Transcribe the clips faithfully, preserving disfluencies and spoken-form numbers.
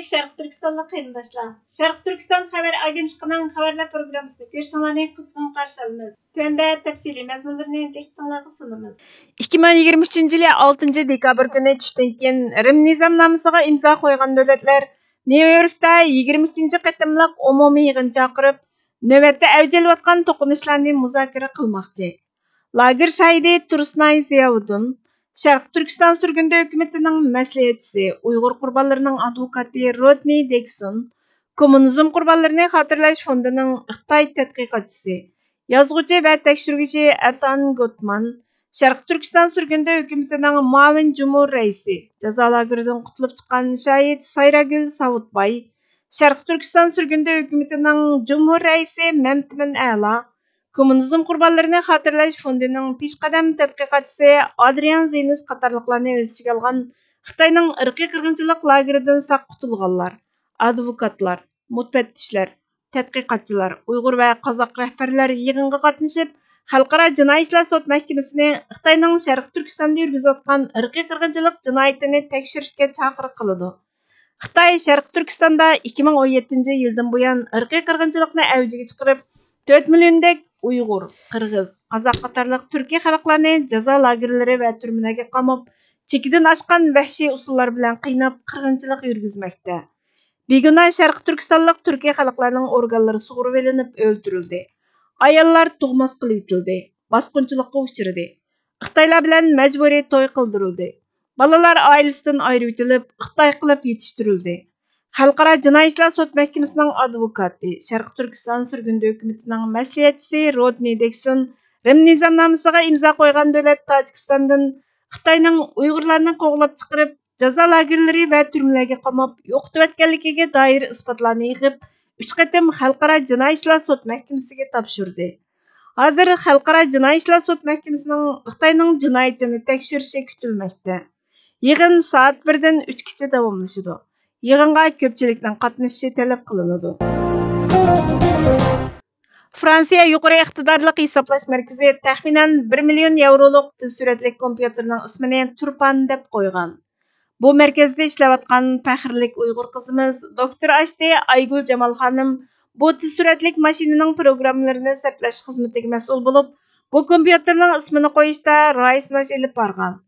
شەرقىي تۈركىستانلىق قېرىنداشلار، شەرقىي تۈركىستان خەۋەر ئاگېنتلىقىنىڭ خەۋەرلەر پروگراممىسىنى كۆرۈشۈڭلارنى قىزغىن قارشى ئالىمىز. تۆۋەندە تەپسىلىي مەزمۇنلىرىنى دىققىتىڭلارغا سۇنىمىز. ئىككى مىڭ يىگىرمە ئۈچىنچى يىلى ئالتىنچى دېكابىر كۈنى چۈشتىن كېيىن رىم نىزامنامىسىغا ئىمزا قويغان دۆلەتلەر نيۇ يوركتا يىگىرمە ئىككىنچى قېتىملىق ئومۇمىي يىغىن چاقىرىپ، نۆۋەتتە ئەۋج ئېلىۋاتقان توقۇنۇشلارنى مۇزاكىرە قىلماقچى. لاگېر شاھىدى تۇرسۇنئاي زىياۋۇدۇن، شەرقىي تۈركىستان سۈرگۈندە ھۆكۈمىتىنىڭ مەسلىھەتچىسى، ئۇيغۇر قۇربانلىرىنىڭ ئادۋوكاتى رودنى دېكسون، كوممۇنىزم قۇربانلىرىنى خاتىرىلەش فوندىنىڭ خىتاي تەتقىقاتچىسى، يازغۇچى ۋە تەكشۈرگۈچى ئەتان گوتمان، شەرقىي تۈركىستان سۈرگۈندە ھۆكۈمىتىنىڭ مۇئاۋىن جۇمھۇر رەئىسى، جازا لاگېرىدىن قۇتۇلۇپ چىققان شاھىت سايراگۈل ساۋۇتباي، شەرقىي تۈركىستان سۈرگۈندە ھۆكۈمىتىنىڭ جۇمھۇر رەئىسى مەمتىمىن ئەلا، كوممۇنىزم قۇربانلىرىنى خاتىرىلەش فوندىنىڭ پېشقەدەم تەتقىقاتچىسى ئادرىيان زىنىس قاتارلىقلارنى ئۆز ئىچىگە ئالغان خىتاينىڭ ئىرقىي قىرغىنچىلىق لاگېرىدىن ساق قۇتۇلغانلار، ئادۋوكاتلار، مۇتەپتىشلەر، تەتقىقاتچىلار، ئۇيغۇر ۋە قازاق رەھبەرلەر يىغىنغا قاتنىشىپ، خەلقئارا جىنايى ئىشلار سوت مەھكىمىسىنى خىتاينىڭ شەرقىي تۈركىستاندا يۈرگۈزۈۋاتقان ئىرقىي قىرغىنچىلىق جىنايىتىنى تەكشۈرۈشكە چاقىرىق قىلىدۇ. خىتاي شەرقىي تۈركىستاندا ئىككى مىڭ ئون يەتتىنچى يىلدىن بۇيان ئىرقىي قىرغىنچىلىقنى ئەۋجىگە چىقىرىپ، تۆت مىليوندەك ئۇيغۇر، قىرغىز، قازاق قاتارلىق تۈركىي خەلقلەرنى جازا لاگېرلىرى ۋە تۈرمىلەرگە قاماپ، چېكىدىن ئاشقان ۋەھشىي ئۇسۇللار بىلەن قىيناپ، قىرغىنچىلىق يۈرگۈزمەكتە. بىگۇناھ شەرقىي تۈركىستانلىق تۈركىي خەلقلەرنىڭ ئورگانلىرى سۇغۇرۇۋېلىنىپ ئۆلتۈرۈلدى. ئاياللار تۇغماس قىلىۋېتىلدى، باسقۇنچىلىققا ئۇچرىدى. خىتايلار بىلەن مەجبۇرىي توي قىلدۇرۇلدى. بالىلار ئائىلىسىدىن ئايرىۋېتىلىپ، خىتاي قىلىپ يېتىشتۈرۈلدى. خەلقئارا جىنايى ئىشلار سوت مەھكىمىسىنىڭ ئادۋوكاتى، شەرقىي تۈركىستان سۈرگۈندە ھۆكۈمىتىنىڭ مەسلىھەتچىسى رودنى دېكسون رىم نىزامنامىسىغا ئىمزا قويغان دۆلەت تاجىكىستاندىن خىتاينىڭ ئۇيغۇرلارنى قوغلاپ چىقىرىپ، جازا لاگېرلىرى ۋە تۈرمىلەرگە قاماپ يوقىتىۋەتكەنلىكىگە دائىر ئىسپاتلارنى يىغىپ، ئۈچ قېتىم خەلقئارا جىنايى ئىشلار سوت مەھكىمىسىگە تاپشۇردى. ھازىر خەلقئارا جىنايى ئىشلار سوت مەھكىمىسىنىڭ خىتاينىڭ جىنايىتىنى تەكشۈرۈشى كۈتۈلمەكتە. يىغىن سائەت بىردىن ئۈچكىچە داۋاملىشىدۇ. يىغىنغا كۆپچىلىكنىڭ قاتنىشىشى تەلەپ قىلىنىدۇ. فرانسىيە يۇقىرى ئىقتىدارلىق ھېسابلاش مەركىزى تەخمىنەن بىر مىليون ياۋرولۇق تېز سۈرئەتلىك كومپيۇتېرنىڭ ئىسمىنى تۇرپان دەپ قويغان. بۇ مەركەزدە ئىشلەۋاتقان پەخىرلىك ئۇيغۇر قىزىمىز دوكتور ئاشتى ئايگۈل جامال خانىم بۇ تېز سۈرئەتلىك ماشىنىنىڭ پروگراممىلىرىنى سەپلەش خىزمىتىگە مەسئۇل بولۇپ، بۇ كومپيۇتېرنىڭ ئىسمىنى قويۇشتا رايى سىناش ئېلىپ بارغان.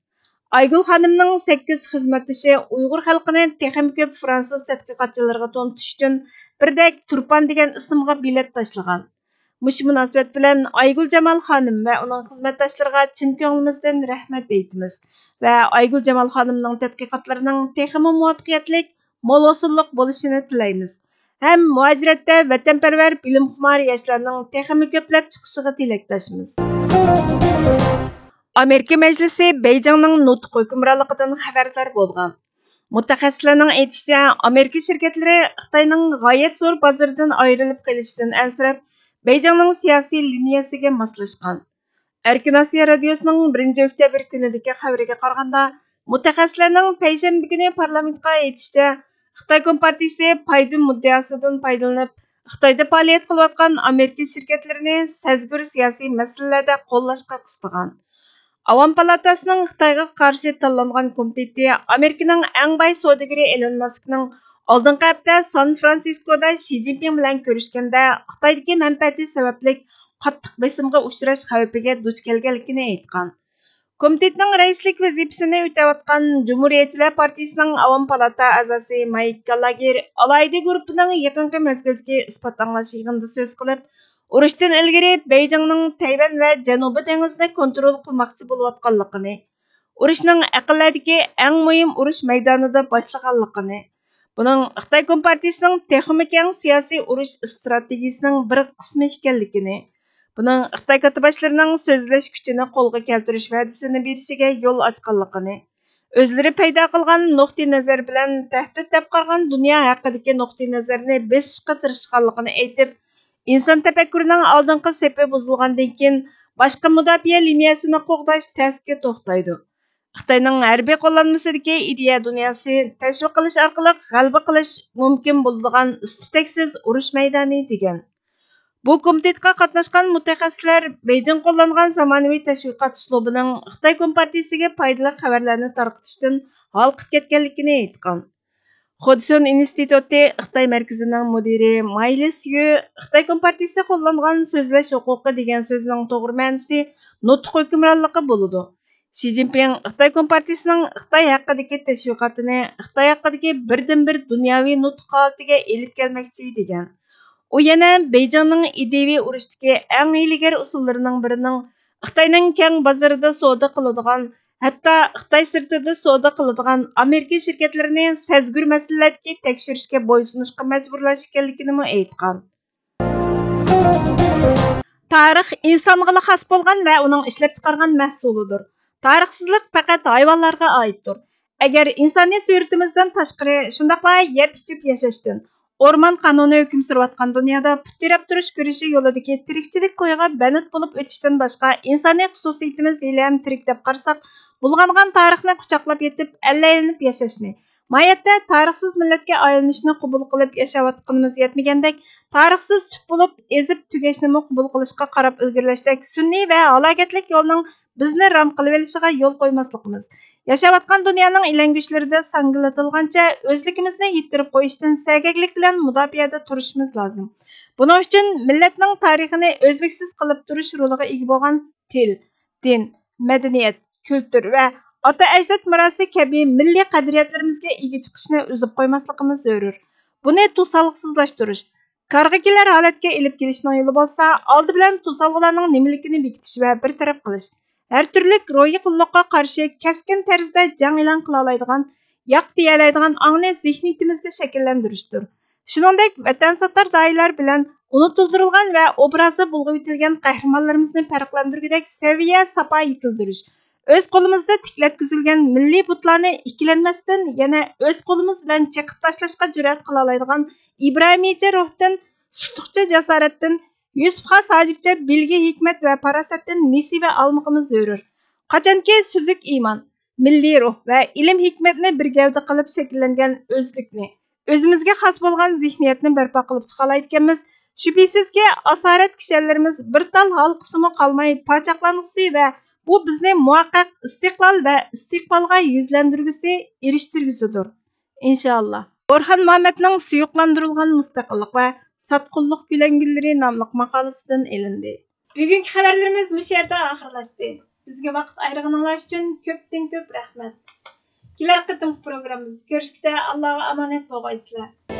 ئايگۈل خانىمنىڭ سەككىز خىزمەتدىشى ئۇيغۇر خەلقىنى تېخىمۇ كۆپ فرانسۇز تەتقىقاتچىلىرىغا تونۇتۇش ئۈچۈن بىردەك تۇرپان دېگەن ئىسىمغا بېلەت تاشلىغان. مۇشۇ مۇناسىۋەت بىلەن ئايگۈل جامال خانىم ۋە ئۇنىڭ خىزمەتداشلىرىغا چىن كۆڭلىمىزدىن رەھمەت ئېيتىمىز ۋە ئايگۈل جامال خانىمنىڭ تەتقىقاتلىرىنىڭ تېخىمۇ مۇۋەپپەقىيەتلىك، مول ھوسۇللۇق بولۇشىنى تىلەيمىز ھەم مۇھاجىرەتتە ۋەتەنپەرۋەر، بىلىمخۇمار ياشلارنىڭ تېخىمۇ كۆپلەپ چىقىشىغا تىلەكداشمىز. ئامېرىكا مەجلىسى بېيجىڭنىڭ نۇتۇق ھۆكۈمرانلىقىدىن خەۋەردار بولغان. مۇتەخەسسىسلەرنىڭ ئېيتىشىچە، ئامېرىكا شىركەتلىرى خىتاينىڭ غايەت زور بازىرىدىن ئايرىلىپ قېلىشىدىن ئەنسىرەپ، بېيجىڭنىڭ سىياسىي لىنىيەسىگە ماسلاشقان. ئەركىن ئاسىيا رادىيوسىنىڭ بىرىنچى ئۆكتەبىر كۈنىدىكى خەۋىرىگە قارىغاندا، مۇتەخەسسىسلەرنىڭ پەيشەنبە كۈنى پارلامېنتقا ئېيتىشىچە، خىتاي كومپارتىيىسى پايدىن مۇددىئاسىدىن پايدىلىنىپ، خىتايدا پائالىيەت قىلىۋاتقان ئامېرىكا شىركەتلىرىنى سەزگۈر سىياسىي مەسىلىلەردە قوللاشقا قىستىغان. ئاۋام پالاتاسىنىڭ خىتايغا قارشى تاللانغان كومىتېتى ئامېرىكىنىڭ ئەڭ باي سودىگىرى ئېلون ماسكنىڭ ئالدىنقى ھەپتە سان فرانسىسكودا شى جىنپىڭ بىلەن كۆرۈشكەندە، خىتايدىكى مەنپەئەتى سەۋەبلىك قاتتىق بېسىمغا ئۇچراش خەۋپىگە دۇچ كەلگەنلىكىنى ئېيتقان. كومىتېتنىڭ رەئىسلىك ۋەزىپىسىنى ئۆتەۋاتقان جۇمھۇرىيەتچىلەر پارتىيىسىنىڭ ئاۋام پالاتا ئەزاسى مايك گالاگېر ئالاھىدە گۇرۇپپىنىڭ يېقىنقى مەزگىلدىكى ئىسپات ئاڭلاش يىغىنىدا سۆز قىلىپ، ئۇرۇشتىن ئىلگىرى بېيجىڭنىڭ تەيۋەن ۋە جەنۇبىي دېڭىزنى كونترول قىلماقچى بولۇۋاتقانلىقىنى، ئۇرۇشنىڭ ئەقىللەردىكى ئەڭ مۇھىم ئۇرۇش مەيدانىدا باشلىغانلىقىنى، بۇنىڭ خىتاي كومپارتىيىسىنىڭ تېخىمۇ كەڭ سىياسىي ئۇرۇش ئىستراتېگىيىسىنىڭ بىر قىسمى ئىكەنلىكىنى، بۇنىڭ خىتاي كاتتىباشلىرىنىڭ سۆزلەش كۈچىنى قولغا كەلتۈرۈش ۋەدىسىنى بېرىشىگە يول ئاچقانلىقىنى، ئۆزلىرى پەيدا قىلغان نۇقتىئىنەزەر بىلەن تەھدىت دەپ قارىغان دۇنيا ھەققىدىكى نۇقتىئىنەزەرنى بېسىشقا تىرىشقانلىقىنى ئېيتىپ، ئىنسان تەپەككۇرىنىڭ ئالدىنقى سېپى بۇزۇلغاندىن كېيىن، باشقا مۇداپىئە لىنىيەسىنى قوغداش تەسكە توختايدۇ. خىتاينىڭ ھەربىي قوللانمىسىدىكى ئىدىيە دۇنياسى تەشۋىق قىلىش ئارقىلىق غەلىبە قىلىش مۇمكىن بولىدىغان ئىس-تۈتەكسىز ئۇرۇش مەيدانى، دېگەن. بۇ كومىتېتقا قاتناشقان مۇتەخەسسىسلەر بېيجىڭ قوللانغان زامانىۋى تەشۋىقات ئۇسلۇبىنىڭ خىتاي كومپارتىيىسىگە پايدىلىق خەۋەرلەرنى تارقىتىشتىن ھالقىپ كەتكەنلىكىنى ئېيتقان. خودسيون ئىنستىتۇتى خىتاي مەركىزىنىڭ مۇدىرى مايلىس يۈ خىتاي كومپارتىيىسى قوللانغان سۆزلەش ھوقۇقى دېگەن سۆزنىڭ توغرا مەنىسى نۇتۇق ھۆكۈمرانلىقى بولىدۇ. شى جىنپىڭ خىتاي كومپارتىيىسىنىڭ خىتاي ھەققىدىكى تەشۋىقاتىنى خىتاي ھەققىدىكى بىردىنبىر دۇنياۋى نۇتۇق ھالىتىگە ئېلىپ كەلمەكچى دېگەن. ئۇ يەنە بېيجىڭنىڭ ئىدىيىۋى ئۇرۇشتىكى ئەڭ ھىيلىگەر ئۇسۇللىرىنىڭ بىرىنىڭ خىتاينىڭ كەڭ بازىرىدا سودا قىلىدىغان، ھەتتا خىتاي سىرتىدا سودا قىلىدىغان ئامېرىكا شىركەتلىرىنى سەزگۈر مەسىلىلەردىكى تەكشۈرۈشكە بويسۇنۇشقا مەجبۇرلاش ئىكەنلىكىنىمۇ ئېيتقان. تارىخ ئىنسانغىلا خاس بولغان ۋە ئۇنىڭ ئىشلەپچىقارغان مەھسۇلىدۇر. تارىخسىزلىق پەقەت ھايۋانلارغا ئائىتتۇر. ئەگەر ئىنسانىي سۈرىتىمىزدىن تاشقىرى، شۇنداقلا يەپ-ئىچىپ ياشاشتىن، ئورمان قانۇنى ھۆكۈم سۈرۈۋاتقان دۇنيادا پۇت تىرەپ تۇرۇش كۈرىشى يولىدىكى تىرىكچىلىك كويىغا بەند بولۇپ ئۆتۈشتىن باشقا ئىنسانىي خۇسۇسىيىتىمىز ھېلىھەم تىرىك دەپ قارىساق، بۇلغانغان تارىخنى قۇچاقلاپ يېتىپ، ئەللەيلىنىپ ياشاشنى، ماھىيەتتە تارىخسىز مىللەتكە ئايلىنىشنى قوبۇل قىلىپ ياشاۋاتقىنىمىز يەتمىگەندەك، تارىخسىز تۈپ بولۇپ ئېزىپ تۈگەشنىمۇ قوبۇل قىلىشقا قاراپ ئىلگىرىلەشتەك سۈنئىي ۋە ھالاكەتلىك يولنىڭ بىزنى رام قىلىۋېلىشىغا يول قويماسلىقىمىز، ياشاۋاتقان دۇنيانىڭ ئىلەڭگۈچلىرىدە ساڭگىلىتىلغانچە ئۆزلۈكىمىزنى يىتتۈرۈپ قويۇشتىن سەگەكلىك بىلەن مۇداپىئەدە تۇرۇشىمىز لازىم. بۇنىڭ ئۈچۈن مىللەتنىڭ تارىخىنى ئۈزلۈكسىز قىلىپ تۇرۇش رولىغا ئىگە بولغان تىل، دىن، مەدەنىيەت، كۈلتۈر ۋە ئاتا-ئەجداد مىراسى كەبى مىللىي قەدرىيەتلىرىمىزگە ئىگە چىقىشنى ئۈزۈپ قويماسلىقىمىز زۆرۈر. بۇنى توسالغۇسىزلاشتۇرۇش، كارغا كېلەر ھالەتكە ئېلىپ كېلىشنىڭ يولى بولسا، ئالدى بىلەن توسالغۇلارنىڭ نېمىلىكىنى بېكىتىش ۋە بىر تەرەپ قىلىش، ھەر تۈرلۈك روھىي قۇللۇققا قارشى كەسكىن تەرزدە جەڭ ئېلان قىلالايدىغان، ياق دېيەلەيدىغان ئاڭنى زېھنىيىتىمىزدە شەكىللەندۈرۈشتۇر. شۇنىڭدەك، ۋەتەنساتار دائىرىلەر بىلەن ئۇنتۇلدۇرۇلغان ۋە ئوبرازى بۇلغىۋېتىلگەن قەھرىمانلىرىمىزنى پەرقلەندۈرگۈدەك سەۋىيە ساپا يېتىلدۈرۈش، ئۆز قولىمىزدا تىكلەتكۈزۈلگەن مىللىي بۇتلارنى ئىككىلەنمەستىن يەنە ئۆز قولىمىز بىلەن چېقىپ تاشلاشقا جۈرئەت قىلالايدىغان ئىبراھىمىيچە روھتىن، سۇتۇقچە جاسارەتتىن، يۈسۈپ خاس ھاجىپچە بىلگە ھېكمەت ۋە پاراسەتتىن نېسىۋە ئالمىقىمىز زۆرۈر. قاچانكى سۈزۈك ئىمان، مىللىي روھ ۋە ئىلىم-ھېكمەتنى بىر گەۋدە قىلىپ شەكىللەنگەن ئۆزلۈكنى، ئۆزىمىزگە خاس بولغان زېھنىيەتنى بەرپا قىلىپ چىقالايدىكەنمىز، شۈبھىسىزكى، ئاسارەت كىشەنلىرىمىز بىر تال ھالقىسىمۇ قالماي پاچاقلانغۇسى ۋە بۇ بىزنى مۇھەققەق ئىستىقلال ۋە ئىستىقبالغا يۈزلەندۈرگۈسى، ئېرىشتۈرگۈسىدۇر. ئىنشائاللا. ئورخان مۇھەممەدنىڭ سۇيۇقلاندۇرۇلغان مۇستەقىللىق ۋە ساتقۇنلۇق كۆلەڭگىلىرى ناملىق ماقالىسىدىن ئېلىندى. بۈگۈنكى خەۋەرلىرىمىز مۇشۇ يەردە ئاخىرلاشتى. بىزگە ۋاقىت ئايرىغىنىڭلار ئۈچۈن كۆپتىن كۆپ رەھمەت. كېلەر قېتىمقى پروگراممىمىزدا كۆرۈشكىچە ئاللاغا ئامانەت بولغايسىلەر.